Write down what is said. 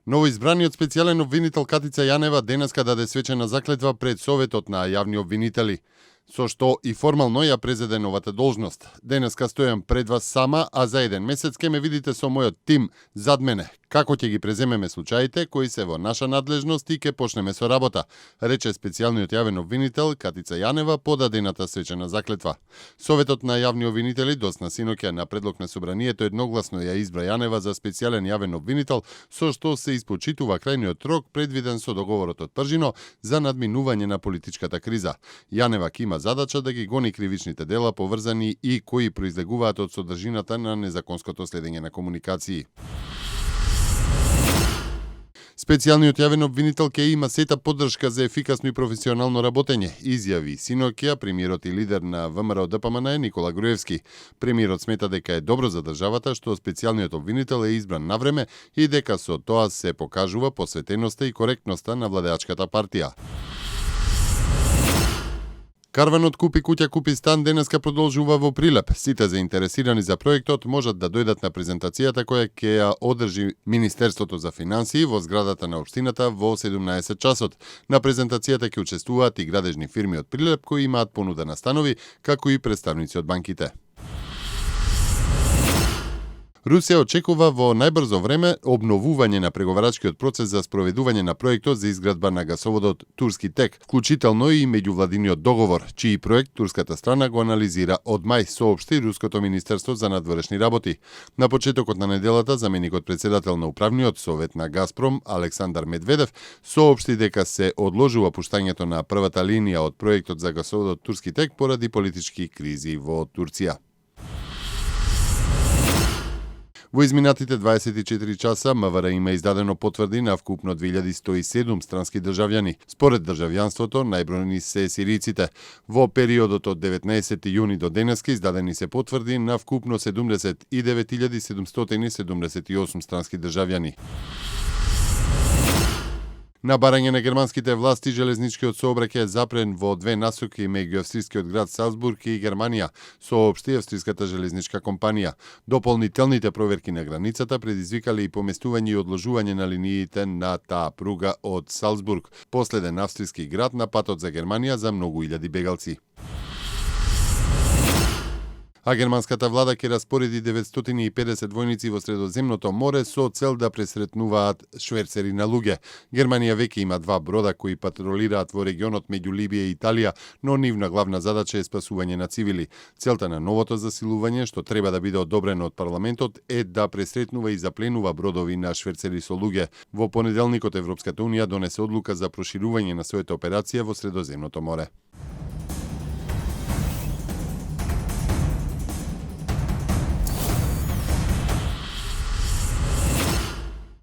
Новоизбраниот специјален обвинител Катица Јанева денеска даде свечена заклетва пред Советот на јавни обвинители, со што и формално ја презеде новата должност. Денеска стојам пред вас сама, а за еден месец ке ме видите со мојот тим зад мене. Како ќе ги преземеме случаите кои се во наша надлежност и ке почнеме со работа, рече специјалниот јавен обвинител Катица Јанева по дадената свечена заклетва. Советот на јавни обвинители досна синоќа на предлог на собранието едногласно ја избра Јанева за специјален јавен обвинител, со што се испочитува крајниот рок предвиден со договорот од Пржино за надминување на политичката криза. Јанева ќе има задача да ги гони кривичните дела поврзани и кои произлегуваат од содржината на незаконското следење на комуникации. Специјалниот јавен обвинител ќе има сета поддршка за ефикасно и професионално работење, изјави синоќа премиерот и лидер на ВМРО ДПМН Никола Груевски. Премиерот смета дека е добро за државата што специјалниот обвинител е избран на време и дека со тоа се покажува посветеноста и коректноста на владеачката партија. Карванот Купи куќа, купи стан денеска продолжува во Прилеп. Сите заинтересирани за проектот можат да дојдат на презентацијата која ќе ја одржи Министерството за финансии во зградата на општината во 17 часот. На презентацијата ќе учествуваат и градежни фирми од Прилеп кои имаат понуда на станови, како и представници од банките. Русија очекува во најбрзо време обновување на преговарачкиот процес за спроведување на проектот за изградба на гасоводот Турски тек, вклучително и меѓувладиниот договор, чиј проект турската страна го анализира од мај, соопшти Руското министерство за надворешни работи. На почетокот на неделата, заменикот председател на управниот совет на Газпром, Александар Медведев, соопшти дека се одложува пуштањето на првата линија од проектот за гасоводот Турски тек поради политички кризи во Турција. Во изминатите 24 часа МВР има издадено потврди на вкупно 2107 странски државјани. Според државјанството, најбројни се сириците. Во периодот од 19 јуни до денеска издадени се потврди на вкупно 79.778 странски државјани. На барање на германските власти, железничкиот сообраќај е запрен во две насоки меѓу австрискиот град Салцбург и Германија, соопшти австриската железничка компанија. Дополнителните проверки на границата предизвикале и поместување и одложување на линиите на таа пруга од Салцбург, последен австриски град на патот за Германија за многу илјади бегалци. А германската влада ќе распореди 950 војници во Средоземното море со цел да пресретнуваат шверцери на луѓе. Германија веќе има два брода кои патролираат во регионот меѓу Либија и Италија, но нивна главна задача е спасување на цивили. Целта на новото засилување, што треба да биде одобрено од парламентот, е да пресретнува и запленува бродови на шверцери со луѓе. Во понеделникот Европската унија донесе одлука за проширување на својата операција во Средоземното море.